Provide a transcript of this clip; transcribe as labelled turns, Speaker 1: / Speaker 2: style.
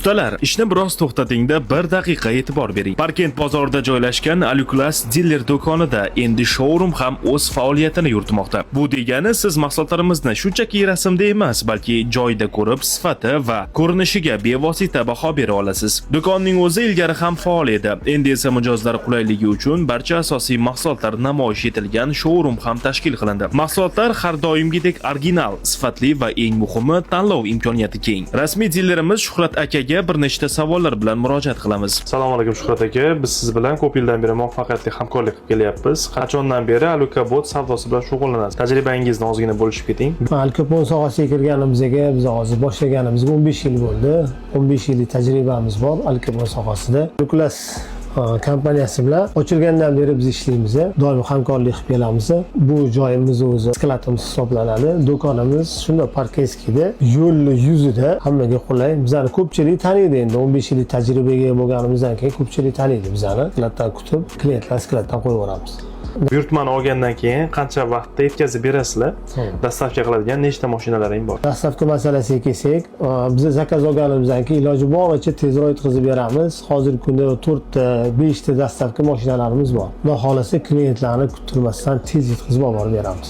Speaker 1: Ustalar, ishni biroz to'xtatingda, bir daqiqa e'tibor bering. Parkent bozorida joylashgan Aluklass diler do'konida endi showroom ham o'z faoliyatini yuritmoqda. Bu degani, siz mahsulotlarimizni shunchaki rasmda emas, balki joyida ko'rib, sifati va ko'rinishiga bevosita baho bera olasiz. Do'konning o'zi ilgari ham faol edi. Endi esa mijozlar qulayligi uchun barcha asosiy mahsulotlar namoyish etilgan showroom ham tashkil qilindi. Mahsulotlar har doimgidek original, sifatli va eng muhimi, tanlov imkoniyati keng. Rasmiy dilerimiz Shuhrat akaga bir nechta savollar bilan murojaat qilamiz.
Speaker 2: Assalomu alaykum, Shuhrat aka. Biz siz bilan ko'p yildan beri muvaffaqiyatli hamkorlik qilib kelyapmiz. Qachondan beri Alucobond savdosi bilan shug'ullanasiz? Tajribangizni ozgina bo'lishib keting.
Speaker 3: Alucobond sohasiga kirganimizga, biz hozir boshlaganimizga 15 yil bo'ldi. 15 yillik tajribamiz bor Alucobond sohasida. Aluklass kompaniyasi bilan ochilgandan beri biz ishlaymiz. Doim hamkorlik qilib kelamiz. Bu joyimiz o'zi skladimiz hisoblanadi. Do'konimiz shunda Parkentskiyda, yo'lni yuzida, hammaga qulay. Bizani ko'pchilik taniydi endi, 15 yillik tajribaga ega bo'lganimizdan keyin ko'pchilik taniydi bizani. Skladdan kutib, klientlar skladdan qo'yib yuboramiz.
Speaker 2: Buyurtmani olgandan keyin qancha vaqtda yetkazib berasizlar? Доставка qiladigan nechta mashinalaring bor?
Speaker 3: Доставка masalasiga kelsak, biz заказ olganimizdan keyin iloji boricha tezroq yetkazib beramiz. Hozirgi kunda to'rtta, beshta доставка mashinalarimiz bor. Xudo xohlasa, klientlarni kuttirmasdan tez yetkazib olib borib beramiz.